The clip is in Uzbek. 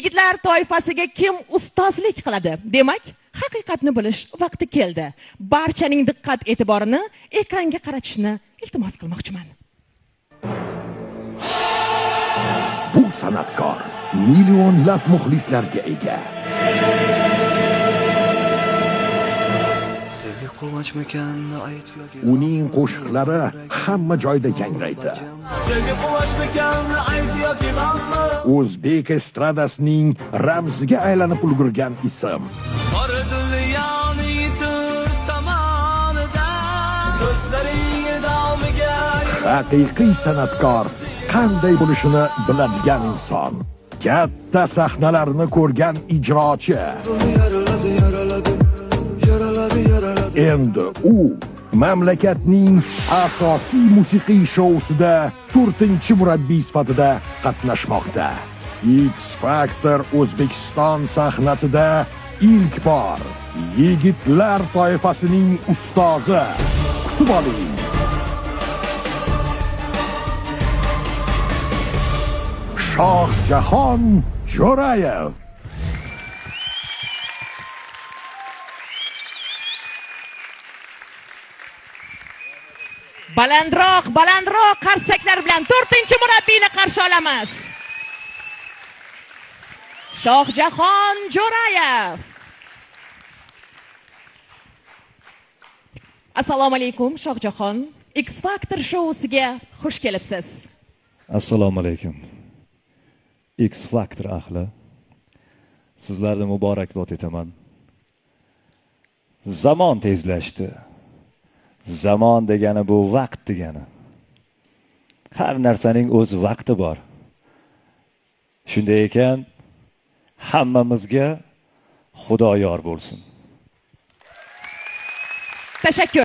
Yigitlar toifasiga kim ustozlik qiladi? Demak, haqiqatni bilish vaqti keldi. Barchaning diqqat e'tiborini ekranga qaratishni iltimos qilmoqchiman. Bu san'atkor millionlab muxlislarga ega. Uning qo'shiqlari hamma joyda yangraydi. O'zbek estradasining ramziga aylanib ulgurgan ism. Haqiqiy san'atkor qanday bo'lishini biladigan inson. Katta sahnalarni ko'rgan ijrochi. Endi u mamlakatning asosiy musiqiy shousida 4-murabbiy sifatida qatnashmoqda. X Factor O'zbekiston sahnasida ilk bor yigitlar toifasining ustozi. Kutib oling. Shohjahon Jo'rayev. Balandroq, balandroq qarsaklar bilan 4-murabbiyni qarshi olamiz. Shohjahon Jo'rayev. Assalomu alaykum Shohjahon. X Factor shousiga xush kelibsiz. Assalomu alaykum. X Factor ahli, sizlarni muborakbod etaman. Zamon tezlashdi. Zamon degani bu vaqt degani. Har narsaning o'z vaqti bor. Shunday ekan, hammamizga Xudo yor bo'lsin. Tashakkur.